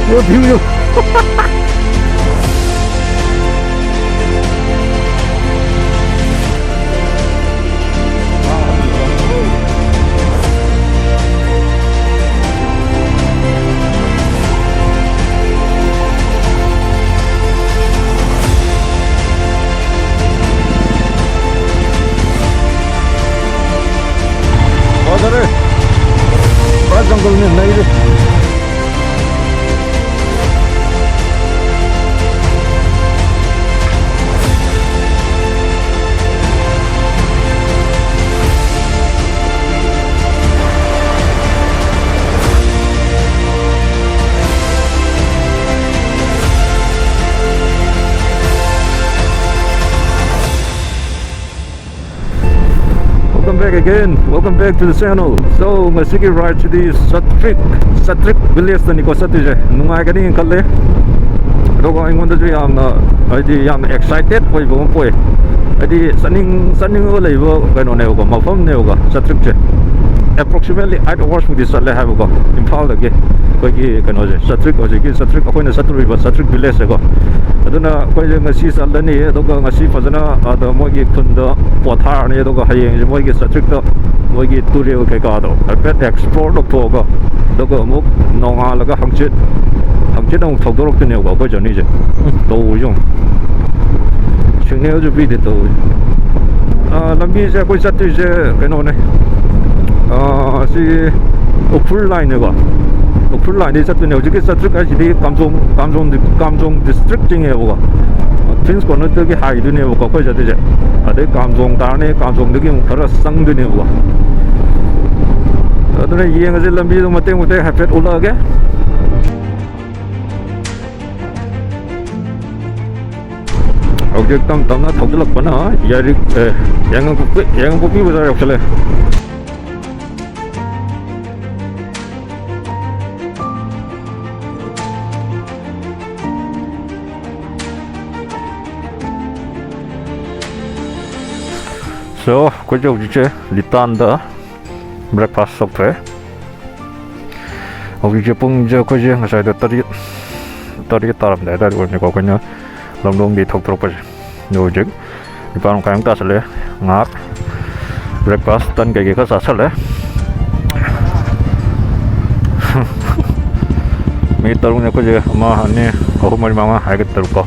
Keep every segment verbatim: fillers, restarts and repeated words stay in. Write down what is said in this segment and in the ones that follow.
ꯌꯦꯡꯉꯣ, view ꯌꯦꯡꯉꯣ꯫ ꯐꯖꯔꯦ꯫ ꯄꯨꯔꯥ ꯖꯪꯒꯜꯅꯤ ꯅꯩꯔꯦ꯫ Welcome back again. Welcome back to the channel. So, ꯉꯁꯤꯒꯤ ride ꯁꯤꯗꯤ ꯆꯥꯇ꯭ꯔꯤꯛ, ꯆꯥꯇ꯭ꯔꯤꯛ village ꯇꯅꯤꯀꯣ ꯆꯠꯇꯣꯏꯁꯦ꯫ ꯅꯨꯡꯉꯥꯏꯒꯅꯤ ꯈꯜꯂꯦ꯫ ꯑꯗꯨꯒ ꯑꯩꯉꯣꯟꯗꯁꯨ ꯌꯥꯝꯅ, ꯍꯥꯏꯗꯤ, ꯌꯥꯝꯅ excited ꯑꯣꯏꯕ ꯑꯃ ꯄꯣꯛꯑꯦ꯫ ꯍꯥꯏꯗꯤ, ꯆꯠꯅꯤꯡ-, ꯆꯠꯅꯤꯡꯉꯒ ꯂꯩꯕ ꯀꯩꯅꯣꯅꯦꯕꯀꯣ, ꯃꯐꯝꯅꯦꯕꯀꯣ, ꯆꯥꯇ꯭ꯔꯤꯛꯁꯦ꯫ Approximately eight hours ꯃꯨꯛꯇꯤ ꯆꯠꯂꯦ ꯍꯥꯏꯕꯀꯣ, ꯏꯝꯐꯥꯜꯗꯒꯤ ꯑꯩꯈꯣꯏꯒꯤ ꯀꯩꯅꯣꯁꯦ, ꯆꯥꯇ꯭ꯔꯤꯛ, ꯍꯧꯖꯤꯛꯀꯤ ꯆꯥꯇ꯭ꯔꯤꯛ, ꯑꯩꯈꯣꯏꯅ ꯆꯠꯇꯣꯔꯤꯕ ꯆꯥꯇ꯭ꯔꯤꯛ village ꯁꯦꯀꯣ꯫ ꯑꯗꯨꯅ ꯑꯩꯈꯣꯏꯁꯦ ꯉꯁꯤ ꯆꯠꯂꯅꯤ, ꯑꯗꯨꯒ ꯉꯁꯤ ꯐꯖꯅ ꯑꯗ ꯃꯣꯏꯒꯤ ꯈꯨꯟꯗ ꯄꯣꯊꯥꯔꯅꯤ, ꯑꯗꯨꯒ ꯍꯌꯦꯡꯁꯦ ꯃꯣꯏꯒꯤ ꯆꯥꯇ꯭ꯔꯤꯛꯇ ꯃꯣꯏꯒꯤ ꯇꯨꯔꯦꯜ ꯀꯩꯀꯥꯗꯣ ꯍꯥꯏꯐꯦꯠ explore ꯇꯧꯊꯣꯛꯑꯒ, ꯑꯗꯨꯒ ꯑꯃꯨꯛ ꯅꯣꯡꯉꯥꯜꯂꯒ ꯍꯪꯆꯤꯠ, ꯍꯪꯆꯤꯠ ꯑꯃꯨꯛ ꯊꯧꯗꯣꯔꯛꯇꯣꯏꯅꯦꯕꯀꯣ ꯑꯩꯈꯣꯏ journey ꯁꯦ꯫ ꯇꯧꯔꯤꯁꯦ ꯌꯦꯡꯉꯣ꯫ Signal ꯁꯨ ꯄꯤꯗꯦ ꯇꯧꯔꯤꯁꯦ꯫ ꯑꯥ, ꯂꯝꯕꯤꯁꯦ ꯑꯩꯈꯣꯏ ꯆꯠꯇꯣꯏꯁꯦ ꯀꯩꯅꯣꯅꯦ꯫ ꯑꯥ, ꯁꯤ ꯎꯈ꯭ꯔꯨꯜ line ꯅꯦꯀꯣ꯫ ꯎꯈ꯭ꯔꯨꯜ line ꯗꯒꯤ ꯆꯠꯇꯣꯏꯅꯦ꯫ ꯍꯧꯖꯤꯛꯀꯤ ꯆꯥꯇ꯭ꯔꯤꯛ ꯍꯥꯏꯁꯤꯗꯤ ꯀꯥꯝꯖꯣꯡ, ꯀꯥꯝꯖꯣꯡ, ꯀꯥꯝꯖꯣꯡ district ꯆꯤꯡꯉꯦꯕꯀꯣ꯫ Prince Corner ꯗꯒꯤ ꯍꯥꯏꯗꯣꯏꯅꯦꯕꯀꯣ ꯑꯩꯈꯣꯏ ꯆꯠꯇꯣꯏꯁꯦ꯫ ꯑꯗꯩ ꯀꯥꯝꯖꯣꯡ ꯇꯥꯔꯅꯤ, ꯀꯥꯝꯖꯣꯡꯗꯒꯤ ꯑꯃꯨꯛ ꯈꯔ ꯆꯪꯗꯣꯏꯅꯦꯕꯀꯣ꯫ ꯑꯗꯨꯅ ꯌꯦꯡꯉꯁꯦ, ꯂꯝꯕꯤꯗꯣ ꯃꯇꯦꯛ ꯃꯇꯦꯛ ꯍꯥꯏꯐꯦꯠ ꯎꯠꯂꯛꯑꯒꯦ꯫ ꯍꯧꯖꯤꯛ ꯇꯞ ꯇꯞꯅ ꯊꯧꯖꯤꯜꯂꯛꯄꯅ ꯌꯥꯏꯔꯤꯛ, ꯑꯦ, ꯌꯥꯏꯉꯪꯄꯣꯛꯄꯤ, ꯌꯥꯏꯉꯪꯄꯣꯛꯄꯤ ꯕꯖꯥꯔ ꯌꯧꯁꯜꯂꯦ꯫ So, ꯑꯩꯈꯣꯏꯁꯦ ꯍꯧꯖꯤꯛꯁꯦ ꯂꯤꯇꯥꯟꯗ breakfast ꯇꯧꯊꯣꯛꯑꯦ꯫ ꯍꯧꯖꯤꯛꯁꯦ ꯄꯨꯡꯁꯦ ꯑꯩꯈꯣꯏꯁꯦ ꯉꯁꯥꯏꯗꯣ ꯇꯔꯦꯠ, ꯇꯔꯦꯠ ꯇꯥꯔꯝꯗꯥꯏ ꯑꯗꯨꯋꯥꯏꯗ ꯑꯣꯏꯕꯅꯤꯀꯣ ꯑꯩꯈꯣꯏꯅ ꯂꯝꯂꯣꯡꯗꯒꯤ ꯊꯣꯛꯇꯣꯔꯛꯄꯁꯦ꯫ ꯑꯗꯣ ꯍꯧꯖꯤꯛ ꯅꯤꯄꯥꯟ ꯃꯈꯥꯏꯃꯨꯛ ꯇꯥꯁꯜꯂꯛꯑꯦ꯫ ꯉꯥꯏꯍꯥꯛ breakfast, ꯇꯟ ꯀꯩꯀꯩ ꯈꯔ ꯆꯥꯁꯜꯂꯦ꯫ ꯃꯤ ꯇꯔꯨꯛꯅꯦ ꯑꯩꯈꯣꯏꯁꯦ, ꯑꯃ, ꯑꯅꯤ, ꯑꯍꯨꯝ, ꯃꯔꯤ, ꯃꯉꯥ ꯍꯥꯏꯔꯒ ꯇꯔꯨꯛ ꯀꯣ꯫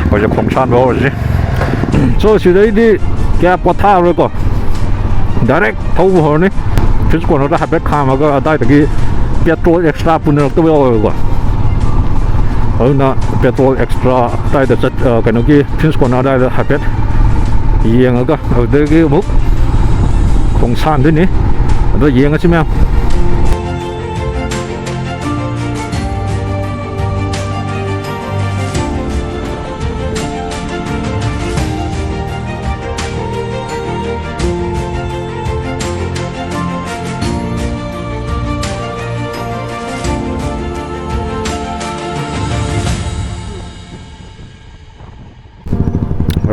ꯑꯩꯈꯣꯏꯁꯦ ꯈꯣꯡꯁꯥꯟꯕ ꯍꯧꯔꯁꯤ꯫ So, ꯁꯤꯗꯩꯗꯤ ꯀꯌꯥ ꯄꯣꯊꯥꯔꯔꯣꯏꯀꯣ, direct ꯊꯧꯕ ꯍꯧꯔꯅꯤ꯫ Prince Corner ꯗ ꯍꯥꯏꯐꯦꯠ ꯈꯥꯝꯃꯒ ꯑꯗꯥꯏꯗꯒꯤ petrol extra ꯄꯨꯅꯔꯛꯇꯕ ꯌꯥꯎꯋꯦꯕꯀꯣ꯫ ꯑꯗꯨꯅ petrol extra ꯑꯗꯥꯏꯗ ꯆꯠ-, ꯑ, ꯀꯩꯅꯣꯒꯤ Prince Corner ꯑꯗꯥꯏꯗ ꯍꯥꯏꯐꯦꯠ ꯌꯦꯡꯉꯒ ꯑꯗꯨꯗꯒꯤ ꯑꯃꯨꯛ ꯈꯣꯡꯁꯥꯟꯗꯣꯏꯅꯤ꯫ ꯑꯗꯣ ꯌꯦꯡꯉꯁꯤ ꯃꯌꯥꯝ꯫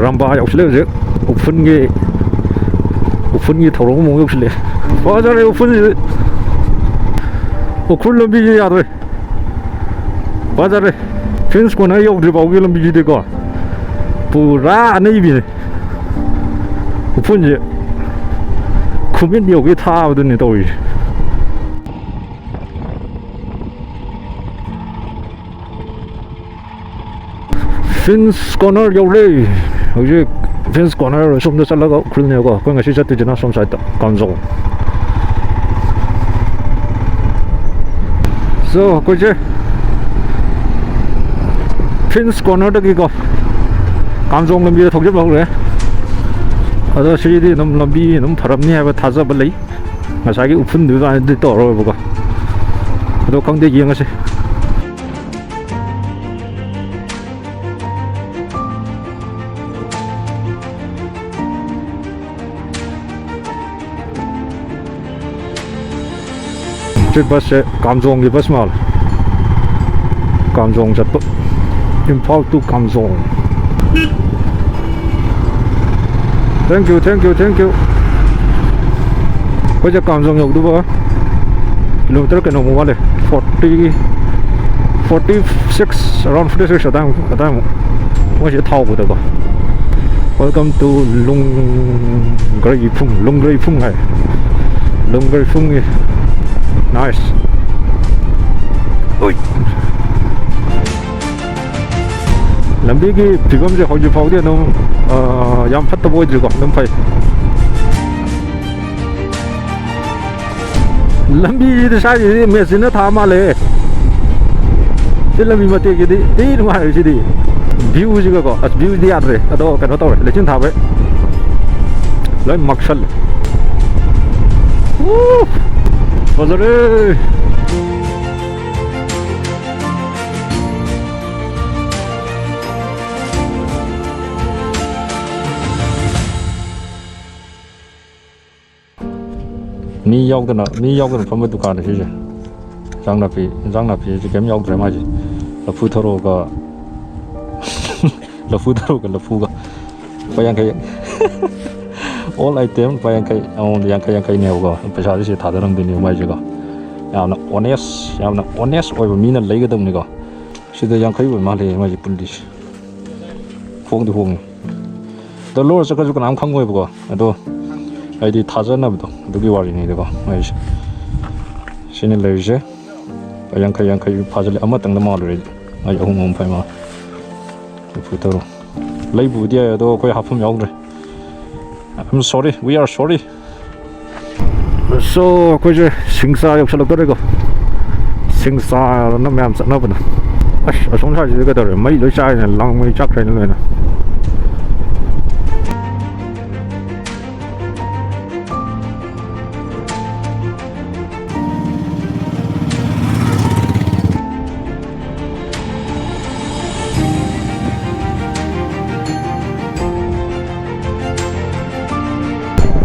ꯔꯝꯕꯥ ꯌꯧꯁꯤꯜꯂꯦ ꯍꯧꯖꯤꯛ꯫ ꯎꯐꯨꯟꯒꯤ, ꯎꯐꯨꯟꯒꯤ ꯊꯧꯔꯝ ꯑꯃꯨꯛ ꯌꯧꯁꯤꯜꯂꯛꯑꯦ꯫ ꯐꯖꯔꯦ ꯎꯐꯨꯟꯁꯤꯗꯤ꯫ ꯎꯈ꯭ꯔꯨꯜ ꯂꯝꯕꯤꯁꯦ ꯌꯥꯗ꯭ꯔꯦ꯫ ꯐꯖꯔꯦ꯫ Prince Corner ꯌꯧꯗ꯭ꯔꯤ ꯐꯥꯎꯒꯤ ꯂꯝꯕꯤꯁꯤꯗꯤꯀꯣ ꯄꯨꯔꯥ ꯑꯅꯩꯕꯤꯅꯦ꯫ ꯎꯐꯨꯟꯁꯦ ꯈꯨꯃꯤꯠ ꯌꯧꯒꯦ ꯊꯥꯕꯗꯨꯅꯦ ꯇꯧꯔꯤꯁꯦ꯫ Prince Corner ꯌꯧꯔꯦ꯫ ꯍꯧꯖꯤꯛ Prince Corner ꯑꯁꯣꯝꯗ ꯆꯠꯂꯒ ꯎꯈ꯭ꯔꯨꯜꯅꯦꯕꯀꯣ꯫ ꯑꯩꯈꯣꯏ ꯉꯁꯤ ꯆꯠꯇꯣꯏꯁꯤꯅ ꯑꯁꯣꯝ side ꯇ, ꯀꯥꯝꯖꯣꯡ꯫ So, ꯑꯩꯈꯣꯏꯁꯦ Prince Corner ꯗꯒꯤꯀꯣ ꯀꯥꯝꯖꯣꯡ ꯂꯝꯕꯤꯗ ꯊꯧꯖꯤꯟꯕ ꯍꯧꯔꯦ꯫ ꯑꯗꯣ ꯁꯤꯗꯤ ꯑꯗꯨꯝ ꯂꯝꯕꯤ ꯑꯗꯨꯝ ꯐꯔꯝꯅꯤ ꯍꯥꯏꯕ ꯊꯥꯖꯕ ꯂꯩ꯫ ꯉꯁꯥꯏꯒꯤ ꯎꯐꯨꯟꯗꯨ ꯑꯗꯨꯃꯥꯏꯅꯗꯤ ꯇꯧꯔꯔꯣꯏꯕꯀꯣ꯫ ꯑꯗꯣ ꯈꯪꯗꯦ, ꯌꯦꯡꯉꯁꯤ꯫ ꯁꯤ bus ꯁꯦ ꯀꯥꯝꯖꯣꯡꯒꯤ bus ꯃꯥꯜꯂꯦ꯫ ꯀꯥꯝꯖꯣꯡ ꯆꯠꯄ꯫ Imphal to Kamjong. Thank you, thank you, thank you꯫ ꯑꯩꯈꯣꯏꯁꯦ ꯀꯥꯝꯖꯣꯡ ꯌꯧꯗꯧꯕ kilometre ꯀꯩꯅꯣꯃꯨꯛ ꯋꯥꯠꯂꯦ꯫ Forty, forty six, around forty six ꯑꯗꯥꯏꯃꯨꯛ, ꯑꯗꯥꯏꯃꯨꯛ꯫ ꯃꯣꯏꯁꯦ ꯊꯥꯎꯕꯗꯀꯣ꯫ Welcome to ꯂꯨꯡꯒ꯭ꯔꯩꯐꯨꯡ, ꯂꯨꯡꯒ꯭ꯔꯩꯐꯨꯡ high. ꯂꯨꯡꯒ꯭ꯔꯩꯐꯨꯡꯒꯤ꯫ Nice꯫ ꯎꯏ꯫ ꯂꯝꯕꯤꯒꯤ ꯐꯤꯕꯝꯁꯦ ꯍꯧꯖꯤꯛ ꯐꯥꯎꯗꯤ ꯑꯗꯨꯝ, ꯑ, ꯌꯥꯝ ꯐꯠꯇꯕ ꯑꯣꯏꯗ꯭ꯔꯤꯀꯣ, ꯑꯗꯨꯝ ꯐꯩ꯫ ꯂꯝꯕꯤꯁꯤꯗ ꯁ꯭ꯋꯥꯏꯁꯤꯗꯤ ꯃꯦꯆꯤꯟꯅ ꯊꯥ ꯃꯥꯜꯂꯦ꯫ ꯁꯤ ꯂꯝꯕꯤ ꯃꯇꯦꯛꯁꯤꯗꯤ ꯊꯤ ꯅꯨꯡꯉꯥꯏꯔꯦ ꯁꯤꯗꯤ꯫ View ꯁꯤꯒꯀꯣ, ꯑꯁ, view ꯗꯤ ꯌꯥꯗ꯭ꯔꯦ꯫ ꯑꯗꯣ ꯀꯩꯅꯣ ꯇꯧꯔꯦ, ꯂꯩꯆꯤꯟ ꯊꯥꯕꯩ ꯂꯣꯏ ꯃꯛꯁꯜꯂꯦ꯫ ꯎ! ꯐꯖꯔꯦ꯫ ꯃꯤ ꯌꯥꯎꯗꯅ, ꯃꯤ ꯌꯥꯎꯗꯅ ꯐꯝꯕ ꯗꯨꯀꯥꯟꯅꯦ ꯁꯤꯁꯦ꯫ ꯏꯟꯖꯥꯡ ꯅꯥꯄꯤ, ꯏꯟꯖꯥꯡ ꯅꯥꯄꯤꯁꯦ ꯀꯩꯝ ꯌꯥꯎꯗ꯭ꯔꯦ ꯃꯥꯏꯁꯦ꯫ ꯂꯐꯨ ꯊꯔꯣꯒ, ꯂꯐꯨ ꯊꯔꯣꯒ ꯂꯐꯨꯒ꯫ ꯂꯨꯄꯥ ꯌꯥꯡꯈꯩ꯫ All item ꯂꯨꯄꯥ ꯌꯥꯡꯈꯩ, ꯑꯃꯃꯝꯗ ꯌꯥꯡꯈꯩ ꯌꯥꯡꯈꯩꯅꯦꯕꯀꯣ꯫ ꯄꯩꯁꯥꯁꯦ ꯁꯤ ꯊꯥꯗꯔꯝꯗꯣꯏꯅꯦꯕ ꯃꯥꯏꯁꯦꯀꯣ꯫ ꯌꯥꯝꯅ honest, ꯌꯥꯝꯅ honest ꯑꯣꯏꯕ ꯃꯤꯅ ꯂꯩꯒꯗꯕꯅꯤꯀꯣ꯫ ꯁꯤꯗ ꯌꯥꯡꯈꯩ ꯑꯣꯏ ꯃꯥꯜꯂꯦ ꯃꯥꯏꯁꯦ ꯄꯨꯜꯂꯤꯁꯦ꯫ ꯍꯣꯡꯗꯤ ꯍꯣꯡꯉꯤ꯫ ꯑꯗꯣ ꯂꯣꯏꯔ ꯆꯠꯈ꯭ꯔꯁꯨ ꯀꯅꯥꯝ ꯈꯪꯉꯣꯏꯕꯀꯣ꯫ ꯑꯗꯣ ꯍꯥꯏꯗꯤ ꯊꯥꯖꯅꯕꯗꯣ ꯑꯗꯨꯒꯤ ꯋꯥꯔꯤꯅꯤꯗꯀꯣ꯫ ꯃꯥꯏꯁꯦ ꯁꯤꯅ ꯂꯩꯔꯤꯁꯦ꯫ ꯌꯥꯡꯈꯩ, ꯌꯥꯡꯈꯩ ꯐꯥꯖꯤꯜꯂꯦ꯫ ꯑꯃꯇꯪꯗ ꯃꯥꯜꯂꯨꯔꯦ ꯑꯩꯗꯤ꯫ ꯑꯩ ꯑꯍꯨꯝ ꯑꯍꯨꯝ ꯐꯥꯏ ꯃꯥꯜꯂꯦ꯫ ꯂꯐꯨ ꯊꯔꯣ꯫ ꯂꯩꯕꯨꯗꯤ ꯌꯥꯏ, ꯑꯗꯣ ꯑꯩꯈꯣꯏ ꯍꯥꯞꯐꯝ ꯌꯥꯎꯗ꯭ꯔꯦ꯫ I'm sorry, we are sorry. So, ꯑꯩꯈꯣꯏꯁꯦ ꯁꯤꯡꯁꯥ ꯌꯧꯁꯜꯂꯛꯇꯣꯔꯦꯀꯣ꯫ ꯁꯤꯡꯁꯥꯅ ꯃꯌꯥꯝ ꯆꯠꯅꯕꯗꯣ꯫ ꯑꯁ, ꯑꯁꯣꯝ ꯁꯥꯏꯗꯁꯤꯗꯤ ꯀꯩꯗꯧꯔꯦ? ꯃꯩ ꯂꯣꯏ ꯆꯥꯛꯈ꯭ꯔꯦꯅꯦ, ꯂꯥꯡ ꯃꯩ ꯆꯥꯛꯈ꯭ꯔꯦꯅꯦ ꯂꯣꯏꯅ꯫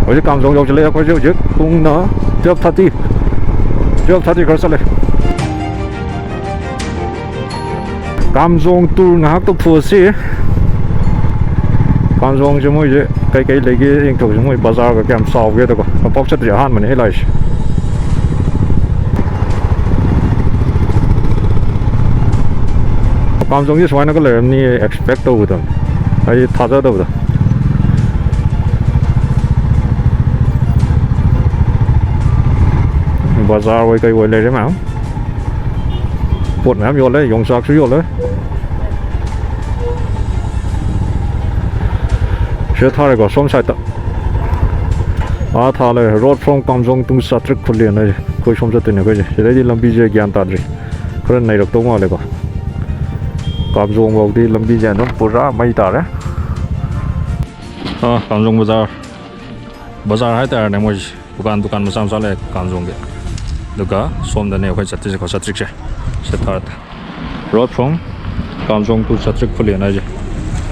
ꯍꯧꯖꯤꯛ ꯀꯥꯝꯖꯣꯡ ꯌꯧꯁꯤꯜꯂꯛꯑꯦ꯫ ꯑꯩꯈꯣꯏꯁꯦ ꯍꯧꯖꯤꯛ ꯄꯨꯡꯅ twelve thirty, twelve thirty ꯈꯔ ꯆꯠꯂꯦ꯫ ꯀꯥꯝꯖꯣꯡ tour ꯉꯥꯏꯍꯥꯛ ꯇꯧꯊꯣꯛꯑꯁꯤ꯫ ꯀꯥꯝꯖꯣꯡꯁꯦ ꯃꯣꯏꯁꯦ ꯀꯩꯀꯩ ꯂꯩꯒꯦ ꯌꯦꯡꯊꯣꯛꯁꯤ꯫ ꯃꯣꯏ ꯕꯖꯥꯔꯒ ꯀꯌꯥꯝ ꯆꯥꯎꯒꯦꯗꯀꯣ꯫ ꯑꯃꯨꯛꯐꯥꯎ ꯆꯠꯇ꯭ꯔꯤ, ꯑꯍꯥꯟꯕꯅꯦ ꯑꯩ ꯂꯥꯛꯏꯁꯦ꯫ ꯀꯥꯝꯖꯣꯡꯁꯦ ꯁꯨꯃꯥꯏꯅꯒ ꯂꯩꯔꯝꯅꯤ ꯑꯦꯛꯁꯄꯦꯛ ꯇꯧꯕꯗꯣ, ꯍꯥꯏꯗꯤ ꯊꯥꯖꯗꯕꯗꯣ꯫ ꯕꯖꯥꯔ ꯑꯣꯏ ꯀꯩ ꯑꯣꯏ ꯂꯩꯔꯦ ꯃꯌꯥꯝ꯫ ꯄꯣꯠ ꯃꯌꯥꯝ ꯌꯣꯜꯂꯦ, ꯌꯣꯡꯆꯥꯛꯁꯨ ꯌꯣꯜꯂꯦ꯫ ꯁꯤꯗ ꯊꯥꯔꯦꯀꯣ, ꯁꯣꯝ ꯁꯥꯏꯠꯇ꯫ ꯑꯥ ꯊꯥ ꯂꯩꯔꯦ, "Road from Kamjong to Satrik Khullen" ꯍꯥꯏꯁꯦ꯫ ꯑꯩꯈꯣꯏ ꯁꯣꯝ ꯆꯠꯇꯣꯏꯅꯦ ꯑꯩꯈꯣꯏꯁꯦ꯫ ꯁꯤꯗꯩꯗꯤ ꯂꯝꯕꯤꯁꯦ ꯒ꯭ꯌꯥꯟ ꯇꯥꯗ꯭ꯔꯤ꯫ ꯈꯔ ꯅꯩꯔꯛꯇꯧ ꯃꯥꯜꯂꯦꯀꯣ꯫ ꯀꯥꯝꯖꯣꯡ ꯐꯥꯎꯗꯤ ꯂꯝꯕꯤꯁꯦ ꯑꯗꯨꯝ ꯄꯨꯔꯥ ꯃꯩ ꯇꯥꯔꯦ꯫ ꯑꯥ, ꯀꯥꯝꯖꯣꯡ ꯕꯖꯥꯔ꯫ ꯕꯖꯥꯔ ꯍꯥꯏꯇꯥꯔꯦꯅꯦ ꯃꯣꯏꯁꯦ꯫ ꯗꯨꯀꯥꯟ, ꯗꯨꯀꯥꯟ ꯃꯆꯥ ꯃꯆꯥ ꯂꯩ ꯀꯥꯝꯖꯣꯡꯒꯤ꯫ ꯑꯗꯨꯒ ꯁꯣꯝꯗꯅꯦ ꯑꯩꯈꯣꯏ ꯆꯠꯇꯣꯏꯁꯦꯀꯣ, ꯆꯥꯇ꯭ꯔꯤꯛꯁꯦ꯫ ꯁꯤꯗ ꯊꯥꯔ-, "Road from Kamjong to Satrik Khullen" ꯍꯥꯏꯁꯦ꯫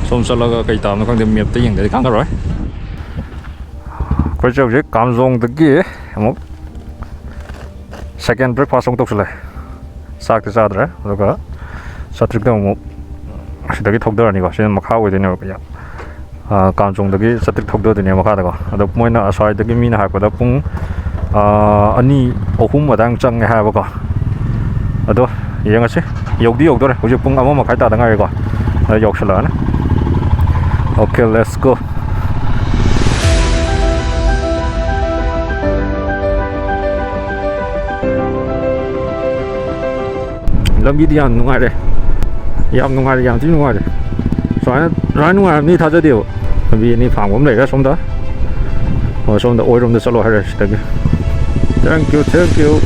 ꯁꯣꯝ ꯆꯠꯂꯒ ꯀꯩ ꯇꯥꯕꯅꯣ ꯈꯪꯗꯦ, ꯃꯦꯞꯇ ꯌꯦꯡꯗꯗꯤ ꯈꯪꯉꯔꯣꯏ꯫ ꯑꯩꯈꯣꯏꯁꯦ ꯍꯧꯖꯤꯛ ꯀꯥꯝꯖꯣꯡꯗꯒꯤ ꯑꯃꯨꯛ second breakfast ꯑꯃꯨꯛ ꯇꯧꯁꯜꯂꯦ꯫ ꯆꯥꯛꯇꯤ ꯆꯥꯗ꯭ꯔꯦ꯫ ꯑꯗꯨꯒ ꯆꯥꯇ꯭ꯔꯤꯛꯇ ꯑꯃꯨꯛ ꯁꯤꯗꯒꯤ ꯊꯧꯗꯔꯅꯤꯀꯣ꯫ ꯁꯤꯅ ꯃꯈꯥ ꯑꯣꯏꯗꯣꯏꯅꯦꯕ꯫ ꯑꯥ, ꯀꯥꯝꯖꯣꯡꯗꯒꯤ ꯆꯥꯇ꯭ꯔꯤꯛ ꯊꯧꯗꯗꯣꯏꯅꯦ ꯃꯈꯥꯗꯀꯣ꯫ ꯑꯗꯣ ꯃꯣꯏꯅ ꯑꯁ꯭ꯋꯥꯏꯗꯒꯤ ꯃꯤꯅ ꯍꯥꯏꯔꯛꯄꯗ ꯄꯨꯡ, ꯑꯥ, ꯑꯅꯤ, ꯑꯍꯨꯝ ꯑꯗꯥꯏꯃꯨꯛ ꯆꯪꯉꯦ ꯍꯥꯏꯕꯀꯣ꯫ ꯑꯗꯣ ꯌꯦꯡꯉꯁꯤ, ꯌꯧꯗꯤ ꯌꯧꯗꯣꯔꯦ꯫ ꯍꯧꯖꯤꯛ ꯄꯨꯡ ꯑꯃ ꯃꯈꯥꯏ ꯇꯥꯗ ꯉꯥꯏꯔꯤꯀꯣ꯫ ꯑꯗ ꯌꯧꯁꯜꯂꯛꯑꯅꯤ꯫ Okay, let's go. ꯂꯝꯕꯤꯗꯤ ꯌꯥꯝ ꯅꯨꯡꯉꯥꯏꯔꯦ, ꯌꯥꯝ ꯅꯨꯡꯉꯥꯏꯔꯦ, ꯌꯥꯝ ꯊꯤꯅ ꯅꯨꯡꯉꯥꯏꯔꯦ꯫ ꯁꯨꯃꯥꯏꯅ, ꯁꯨꯃꯥꯏꯅ ꯅꯨꯡꯉꯥꯏꯔꯝꯅꯤ ꯊꯥꯖꯗꯦꯕ꯫ ꯂꯝꯕꯤ ꯑꯅꯤ ꯐꯥꯡꯕ ꯑꯃ ꯂꯩꯔꯦ ꯁꯣꯝꯗ꯫ ꯑꯣ, ꯁꯣꯝꯗ ꯑꯣꯏꯔꯣꯝꯗ ꯆꯠꯂꯣ ꯍꯥꯏꯔꯦ ꯁꯤꯗꯒꯤ꯫ Thank you, thank you.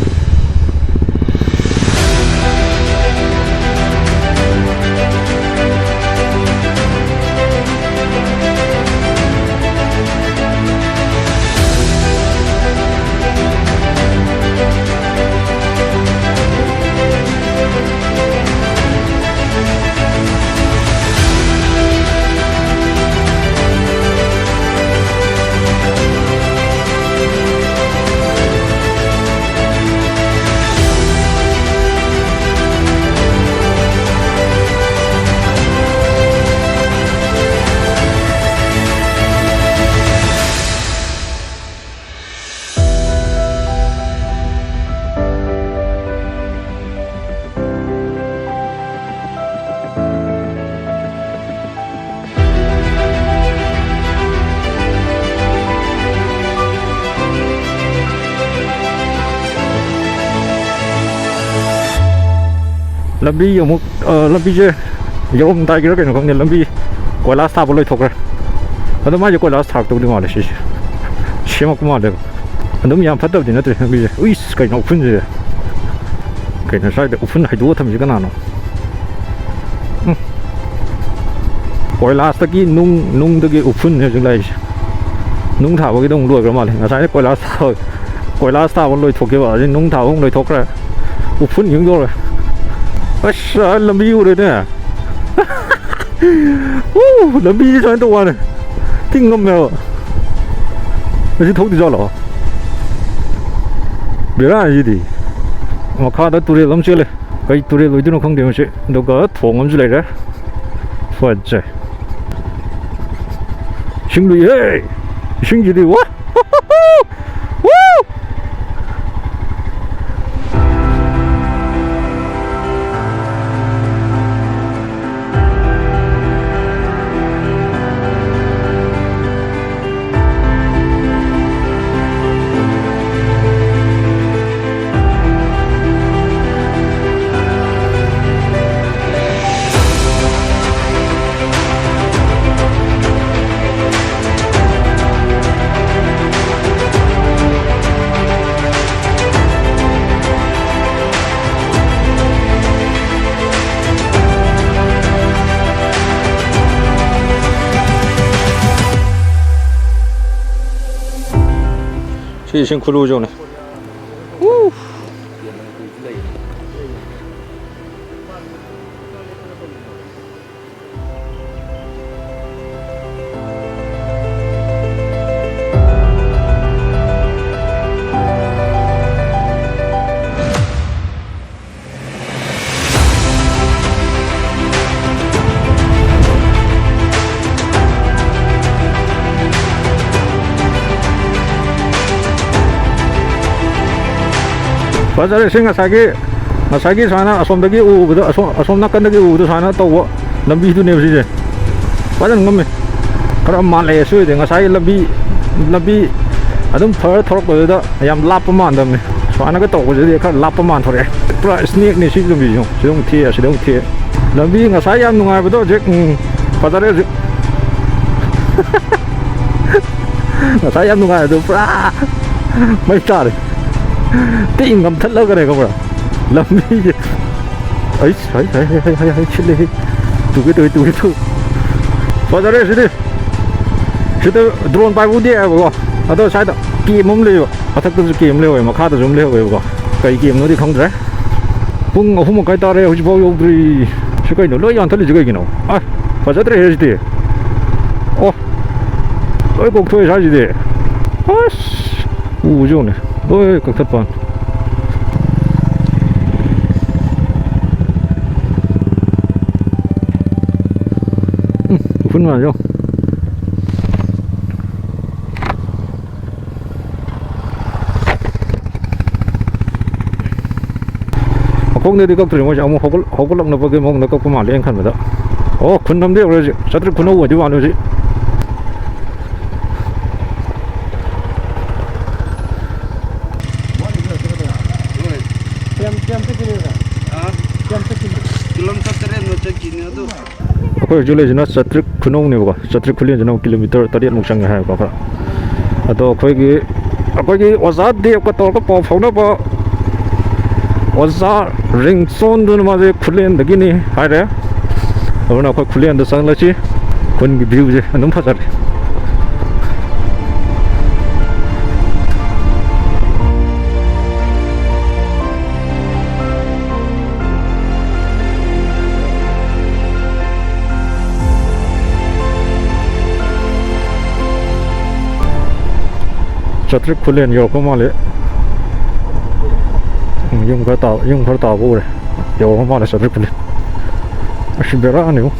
ꯂꯝꯕꯤ ꯑꯃꯨꯛ, ꯑ, ꯂꯝꯕꯤꯁꯦ ꯌꯧꯔꯝꯗꯥꯏꯒꯤꯔ ꯀꯩꯅꯣ ꯈꯪꯗꯦ, ꯂꯝꯕꯤ ꯀꯣꯏꯂꯥꯁ ꯊꯥꯕ ꯂꯣꯏꯊꯣꯛꯈ꯭ꯔꯦ꯫ ꯑꯗꯣ ꯃꯥꯏꯁꯦ ꯀꯣꯏꯂꯥꯁ ꯊꯥꯔꯛꯇꯧꯗꯤ ꯃꯥꯜꯂꯦ ꯁꯤꯁꯦ, ꯁꯦꯝꯃꯛꯄ ꯃꯥꯜꯂꯦꯕ꯫ ꯑꯗꯨꯝ ꯌꯥꯝ ꯐꯠꯇꯕꯗꯤ ꯅꯠꯇ꯭ꯔꯦ ꯂꯝꯕꯤꯁꯦ꯫ ꯎꯏꯁ, ꯀꯩꯅꯣ ꯎꯐꯨꯟꯁꯦ? ꯀꯩꯅꯣ ꯁ꯭ꯋꯥꯏꯗ ꯎꯐꯨꯟ ꯍꯩꯗꯣꯛꯑ ꯊꯝꯃꯤꯁꯦ ꯀꯅꯥꯅꯣ? ꯎꯝ꯫ ꯀꯣꯏꯂꯥꯁꯇꯒꯤ ꯅꯨꯡ, ꯅꯨꯡꯗꯒꯤ ꯎꯐꯨꯟꯅꯦ ꯍꯧꯖꯤꯛ ꯂꯥꯛꯏꯁꯦ꯫ ꯅꯨꯡ ꯊꯥꯕꯒꯤꯗꯣ ꯑꯃꯨꯛ ꯂꯣꯏꯈ꯭ꯔ ꯃꯥꯜꯂꯦ꯫ ꯉꯁꯥꯏ ꯀꯣꯏꯂꯥꯁ ꯊꯥꯕ, ꯀꯣꯏꯂꯥꯁ ꯊꯥꯕ ꯂꯣꯏꯊꯣꯛꯈꯤꯕ, ꯑꯗꯩ ꯅꯨꯡ ꯊꯥꯕ ꯑꯃꯨꯛ ꯂꯣꯏꯊꯣꯛꯈ꯭ꯔꯦ꯫ ꯎꯐꯨꯟ ꯑꯃꯨꯛ ꯌꯧꯔꯦ꯫ ꯑꯁ, ꯑꯥ ꯂꯝꯕꯤ ꯎꯔꯦꯅꯦ꯫ ꯎ, ꯂꯝꯕꯤꯁꯦ ꯁꯨꯃꯥꯏꯅ ꯇꯧꯕ ꯋꯥꯅꯦ꯫ ꯊꯤ ꯉꯝꯃꯦꯕ꯫ ꯑꯁꯤ ꯊꯣꯛꯇꯣꯏꯖꯥꯠꯂꯣ? ꯕꯦꯔꯥꯅꯤꯁꯤꯗꯤ꯫ ꯃꯈꯥꯗ ꯇꯨꯔꯦꯜ ꯑꯃ ꯆꯦꯜꯂꯦ꯫ ꯀꯩ ꯇꯨꯔꯦꯜ ꯑꯣꯏꯗꯣꯏꯅꯣ ꯈꯪꯗꯦ ꯃꯁꯤ꯫ ꯑꯗꯨꯒ ꯊꯣꯡ ꯑꯃꯁꯨ ꯂꯩꯔꯦ꯫ ꯐꯖꯩ꯫ ꯏꯁꯤꯡ ꯂꯨꯏꯍꯦ! ꯏꯁꯤꯡꯁꯤꯗꯤ, ꯋꯥ! ꯋꯨ! ꯁꯤ ꯏꯁꯤꯡ ꯈꯨꯂꯨꯁꯦ ꯌꯦꯡꯉꯨꯅꯦ꯫ ꯎ! ꯐꯖꯔꯦ꯫ ꯁꯤ ꯉꯁꯥꯏꯒꯤ, ꯉꯁꯥꯏꯒꯤ ꯁꯨꯃꯥꯏꯅ ꯑꯁꯣꯝꯗꯒꯤ ꯎꯕꯗꯣ, ꯑꯁꯣꯝ, ꯑꯁꯣꯝ ꯅꯥꯀꯟꯗꯒꯤ ꯎꯕꯗꯣ ꯁꯨꯃꯥꯏꯅ ꯇꯧꯕ ꯂꯝꯕꯤꯗꯨꯅꯦꯕ ꯁꯤꯁꯦ꯫ ꯐꯖꯅ ꯉꯝꯃꯦ꯫ ꯈꯔ ꯃꯥꯜꯂꯛꯑꯦ ꯁꯤ ꯑꯣꯏꯔꯗꯤ꯫ ꯉꯁꯥꯏꯒꯤ ꯂꯝꯕꯤ, ꯂꯝꯕꯤ ꯑꯗꯨꯝ ꯐꯔ ꯊꯧꯔꯛꯄꯗꯨꯗ ꯌꯥꯝ ꯂꯥꯞꯄ ꯃꯥꯟꯗꯕꯅꯦ꯫ ꯍꯥꯟꯅꯒ ꯇꯧꯕꯁꯤꯗꯤ ꯈꯔ ꯂꯥꯞꯄ ꯃꯥꯟꯊꯣꯔꯛꯑꯦ꯫ ꯄꯨꯔꯥ ꯁ꯭ꯅꯦꯛꯅꯤ ꯁꯤ ꯂꯝꯕꯤꯁꯦ꯫ ꯁꯤꯗ ꯑꯃꯨꯛ ꯊꯦꯛꯑꯦ, ꯁꯤꯗ ꯑꯃꯨꯛ ꯊꯦꯛꯑꯦ꯫ ꯂꯝꯕꯤ ꯉꯁꯥꯏ ꯌꯥꯝ ꯅꯨꯡꯉꯥꯏꯕꯗꯣ ꯍꯧꯖꯤꯛ, ꯎꯝ, ꯐꯖꯔꯦ ꯍꯧꯖꯤꯛ꯫ ꯉꯁꯥꯏ ꯌꯥꯝ ꯅꯨꯡꯉꯥꯏꯕꯗꯣ ꯄꯨꯔꯥ ꯃꯩ ꯇꯥꯔꯦ꯫ ꯇꯤ ꯉꯝꯊꯠꯂꯒꯅꯦ ꯈꯪꯕ꯭ꯔꯥ? ꯂꯝꯕꯤꯁꯦ꯫ ꯑꯩꯁ, ꯍꯩ, ꯍꯩ, ꯍꯩ, ꯍꯩ, ꯍꯩ, ꯍꯩ, ꯁꯤꯠꯂꯦꯍꯦ꯫ ꯇꯨꯒꯦ ꯇꯧꯏ, ꯇꯨꯒꯦ ꯇꯧꯏ꯫ ꯐꯖꯔꯦ ꯁꯤꯗꯤ꯫ ꯁꯤꯗ ꯗ꯭ꯔꯣꯟ ꯄꯥꯏꯕ ꯎꯗꯦ ꯍꯥꯏꯕꯀꯣ꯫ ꯑꯗꯣ ꯁ꯭ꯋꯥꯏꯗ ꯀꯦꯝ ꯑꯃ ꯂꯩꯕ꯫ ꯃꯊꯛꯇꯁꯨ ꯀꯦꯝ ꯂꯩꯍꯧꯋꯦ, ꯃꯈꯥꯗꯁꯨ ꯑꯃ ꯂꯩꯍꯧꯋꯦꯕꯀꯣ꯫ ꯀꯩ ꯀꯦꯝꯅꯣꯗꯤ ꯈꯪꯗ꯭ꯔꯦ꯫ ꯄꯨꯡ ꯑꯍꯨꯝ ꯃꯈꯥꯏ ꯇꯥꯔꯦ, ꯍꯧꯖꯤꯛꯐꯥꯎ ꯌꯧꯗ꯭ꯔꯤ꯫ ꯁꯤ ꯀꯩꯅꯣ? ꯂꯣꯏ ꯌꯥꯟꯊꯠꯂꯤꯁꯤ ꯀꯩꯒꯤꯅꯣ? ꯑ, ꯐꯖꯗ꯭ꯔꯦꯍꯦ ꯁꯤꯗꯤ꯫ ꯑꯣ, ꯂꯣꯏ ꯀꯣꯛꯊꯣꯛꯑꯦ ꯁ꯭ꯋꯥꯏꯁꯤꯗꯤ꯫ ꯑꯁ! ꯎꯁꯦ ꯌꯦꯡꯉꯨꯅꯦ, ꯂꯣꯏ ꯀꯛꯊꯠꯄ ꯋꯥꯅꯤ꯫ ꯎꯝ, ꯎꯐꯨꯟ ꯃꯌꯥꯝꯁꯦ ꯌꯦꯡꯉꯨ꯫ ꯃꯈꯣꯡꯗꯗꯤ ꯀꯛꯇ꯭ꯔꯤ ꯃꯣꯏꯁꯦ, ꯑꯃꯨꯛ ꯍꯧꯒꯠ-, ꯍꯧꯒꯠꯂꯛꯅꯕꯒꯤ ꯃꯑꯣꯡꯗ ꯀꯛꯄ ꯃꯥꯜꯂꯦ ꯑꯩꯅ ꯈꯟꯕꯗ꯫ ꯑꯣ, ꯈꯨꯟ ꯑꯃꯗꯤ ꯌꯧꯔꯦ ꯍꯧꯖꯤꯛ꯫ ꯆꯥꯇ꯭ꯔꯤꯛ ꯈꯨꯅꯧ ꯑꯣꯏꯗꯣꯏ ꯃꯥꯜꯂꯦ ꯍꯧꯖꯤꯛ꯫ ꯀꯌꯥꯝ, ꯀꯌꯥꯝ ꯆꯠꯈꯤꯅꯤ? ꯑꯥ? ꯀꯌꯥꯝ ꯆꯠꯈꯤꯅꯤ? ꯀꯤꯂꯣꯃꯤꯇꯔ ꯇꯔꯦꯠꯃꯨꯛ ꯆꯠꯈꯤꯅꯤ ꯑꯗꯨ꯫ ꯑꯩꯈꯣꯏ ꯍꯧꯖꯤꯛ ꯂꯩꯔꯤꯁꯤꯅ ꯆꯥꯇ꯭ꯔꯤꯛ ꯈꯨꯅꯧꯅꯦꯕꯀꯣ꯫ ꯆꯥꯇ꯭ꯔꯤꯛ ꯈꯨꯂꯦꯟꯁꯤꯅ ꯑꯃꯨꯛ ꯀꯤꯂꯣꯃꯤꯇꯔ ꯇꯔꯦꯠꯃꯨꯛ ꯆꯪꯉꯦ ꯍꯥꯏꯕꯀꯣ ꯈꯔ꯫ ꯑꯗꯣ ꯑꯩꯈꯣꯏꯒꯤ, ꯑꯩꯈꯣꯏꯒꯤ ꯑꯣꯖꯥ ꯗꯦꯕꯀ ꯇꯧꯔꯒ ꯄꯥꯎ ꯐꯥꯎꯅꯕ ꯑꯣꯖꯥ ꯔꯤꯡꯆꯣꯟꯗꯨꯅ ꯃꯥꯁꯦ ꯈꯨꯂꯦꯟꯗꯒꯤꯅꯤ ꯍꯥꯏꯔꯦ꯫ ꯑꯗꯨꯅ ꯑꯩꯈꯣꯏ ꯈꯨꯂꯦꯟꯗ ꯆꯪꯂꯁꯤ꯫ ꯈꯨꯟꯒꯤ ꯚ꯭ꯌꯨꯁꯦ ꯑꯗꯨꯝ ꯐꯖꯔꯦ꯫ ꯆꯥꯇ꯭ꯔꯤꯛ ꯈꯨꯂꯦꯟ ꯌꯧꯔꯛꯄ ꯃꯥꯜꯂꯦ꯫ ꯎꯝ, ꯌꯨꯝ ꯈꯔ ꯇꯥꯕ, ꯌꯨꯝ ꯈꯔ ꯇꯥꯕ ꯎꯔꯦ꯫ ꯌꯧꯔꯛꯄ ꯃꯥꯜꯂꯦ ꯆꯥꯇ꯭ꯔꯤꯛ ꯈꯨꯂꯦꯟ꯫ ꯑꯁ, ꯕꯦꯔꯥꯅꯤꯉꯣ꯫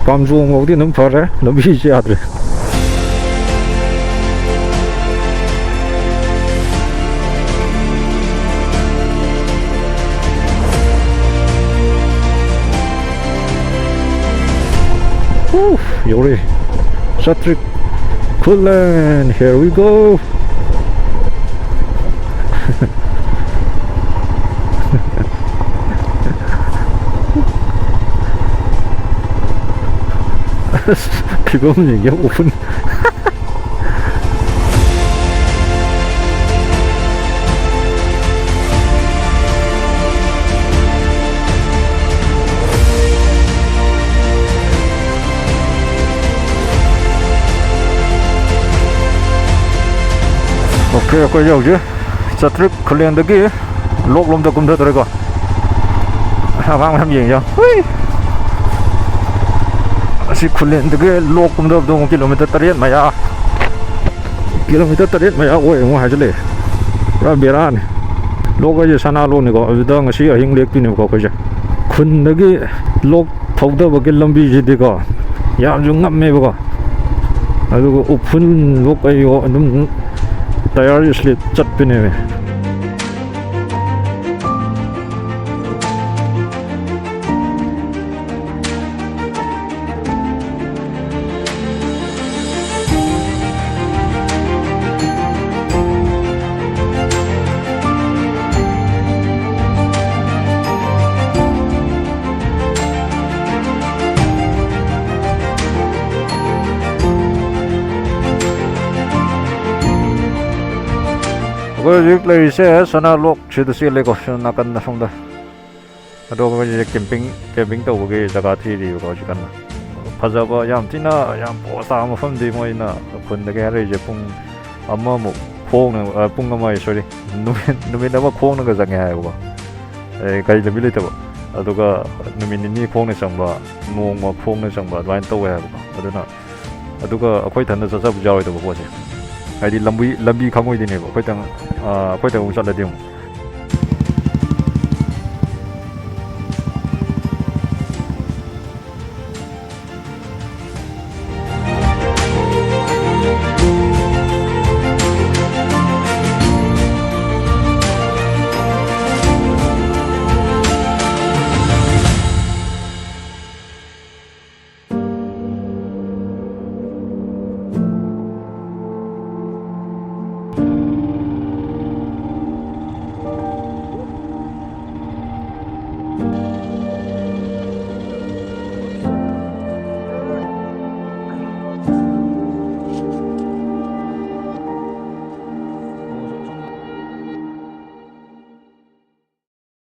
ꯀꯥꯝꯖꯣꯡ ꯐꯥꯎꯗꯤ ꯑꯗꯨꯝ ꯐꯔꯦ, ꯂꯝꯕꯤꯁꯦ ꯌꯥꯗ꯭ꯔꯦ꯫ ꯎꯐ, ꯌꯧꯔꯦ꯫ ꯆꯥꯇ꯭ꯔꯤꯛ ꯈꯨꯂꯦꯟ, here we go꯫ ꯑꯁ, ꯐꯤꯕꯝꯁꯤꯡꯁꯦ ꯎꯐꯨꯟ꯫ ꯑꯣꯀꯦ, ꯑꯩꯈꯣꯏꯁꯦ ꯍꯧꯖꯤꯛ ꯆꯥꯇ꯭ꯔꯤꯛ ꯈꯨꯂꯦꯟꯗꯒꯤ ꯂꯣꯛꯂꯣꯝꯗ ꯀꯨꯝꯊꯗꯣꯔꯦꯀꯣ꯫ ꯑꯉꯥꯡ ꯃꯌꯥꯝ ꯌꯦꯡꯉꯤ ꯌꯦꯡꯉꯣ꯫ ꯍꯨꯏ! ꯑꯁꯤ ꯈꯨꯂꯦꯟꯗꯒꯤ ꯂꯣꯛ ꯀꯨꯝꯊꯕꯗꯣ ꯑꯃꯨꯛ ꯀꯤꯂꯣꯃꯤꯇꯔ ꯇꯔꯦꯠ ꯃꯌꯥ, ꯀꯤꯂꯣꯃꯤꯇꯔ ꯇꯔꯦꯠ ꯃꯌꯥ ꯑꯣꯏ ꯑꯃꯨꯛ ꯍꯥꯏꯖꯤꯜꯂꯛꯑꯦ꯫ ꯄꯨꯔꯥ ꯕꯦꯔꯥꯅꯤ꯫ ꯂꯣꯛ ꯍꯥꯏꯁꯦ ꯁꯅꯥ ꯂꯣꯛꯅꯤꯀꯣ, ꯑꯗꯨꯗ ꯉꯁꯤ ꯑꯍꯤꯡ ꯂꯦꯛꯇꯣꯏꯅꯦꯕꯀꯣ ꯑꯩꯈꯣꯏꯁꯦ꯫ ꯈꯨꯟꯗꯒꯤ ꯂꯣꯛ ꯊꯧꯗꯕꯒꯤ ꯂꯝꯕꯤꯁꯤꯗꯤꯀꯣ ꯌꯥꯝꯁꯨ ꯉꯝꯃꯦꯕꯀꯣ, ꯑꯗꯨꯒ ꯎꯐꯨꯟꯕꯣ ꯀꯩꯋꯣ ꯑꯗꯨꯝ ꯇꯌꯥꯔꯁꯦ ꯁ꯭ꯂꯤꯞ ꯆꯠꯄꯤꯅꯦꯃꯤ꯫ ꯑꯩꯈꯣꯏ ꯍꯧꯖꯤꯛ ꯂꯩꯔꯤꯁꯦ ꯁꯅꯥ ꯂꯣꯛ ꯁꯤꯗ ꯆꯦꯜꯂꯦꯀꯣ, ꯁꯣꯝ ꯅꯥꯀꯟꯗ ꯁꯣꯝꯗ꯫ ꯑꯗꯣ ꯑꯩꯈꯣꯏꯁꯦ ꯀꯦꯝꯄꯤꯡ, ꯀꯦꯝꯄꯤꯡ ꯇꯧꯕꯒꯤ ꯖꯒꯥ ꯊꯤꯔꯤꯕꯀꯣ ꯍꯧꯖꯤꯛ ꯀꯟꯅ꯫ ꯐꯖꯕ ꯌꯥꯝ ꯊꯤꯅ, ꯌꯥꯝ ꯄꯣꯁ ꯇꯥꯕ ꯃꯐꯝꯗꯤ ꯃꯣꯏꯅ ꯈꯨꯟꯗꯒꯤ ꯍꯥꯏꯔꯛꯏꯁꯦ ꯄꯨꯡ ꯑꯃꯃꯨꯛ ꯈꯣꯡꯅ, ꯑ, ꯄꯨꯡ ꯑꯃ, ꯁꯣꯔꯤ, ꯅꯨꯃꯤꯠ, ꯅꯨꯃꯤꯠ ꯑꯃ ꯈꯣꯡꯅꯒ ꯆꯪꯉꯦ ꯍꯥꯏꯌꯦꯕꯀꯣ꯫ ꯑꯦ, ꯒꯥꯔꯤ ꯂꯝꯕꯤ ꯂꯩꯇꯕ꯫ ꯑꯗꯨꯒ ꯅꯨꯃꯤꯠ ꯅꯤꯅꯤ ꯈꯣꯡꯅ ꯆꯪꯕ, ꯅꯣꯡꯃ ꯈꯣꯡꯅ ꯆꯪꯕ, ꯑꯗꯨꯃꯥꯏꯅ ꯇꯧꯋꯦ ꯍꯥꯏꯕꯀꯣ꯫ ꯑꯗꯨꯅ, ꯑꯗꯨꯒ ꯑꯩꯈꯣꯏ ꯏꯊꯟꯗ ꯆꯠꯆꯕꯁꯨ ꯌꯥꯔꯣꯏꯗꯕ ꯄꯣꯠꯁꯦ꯫ ꯍꯥꯏꯗꯤ ꯂꯝꯕꯤ, ꯂꯝꯕꯤ ꯈꯪꯉꯣꯏꯗꯣꯏꯅꯦꯕ꯫ ꯑꯩꯈꯣꯏ ꯏꯊꯟ-, ꯑ, ꯑꯩꯈꯣꯏ ꯏꯊꯟ ꯑꯃꯨꯛ ꯆꯠꯂꯗꯤ ꯑꯃꯨꯛ꯫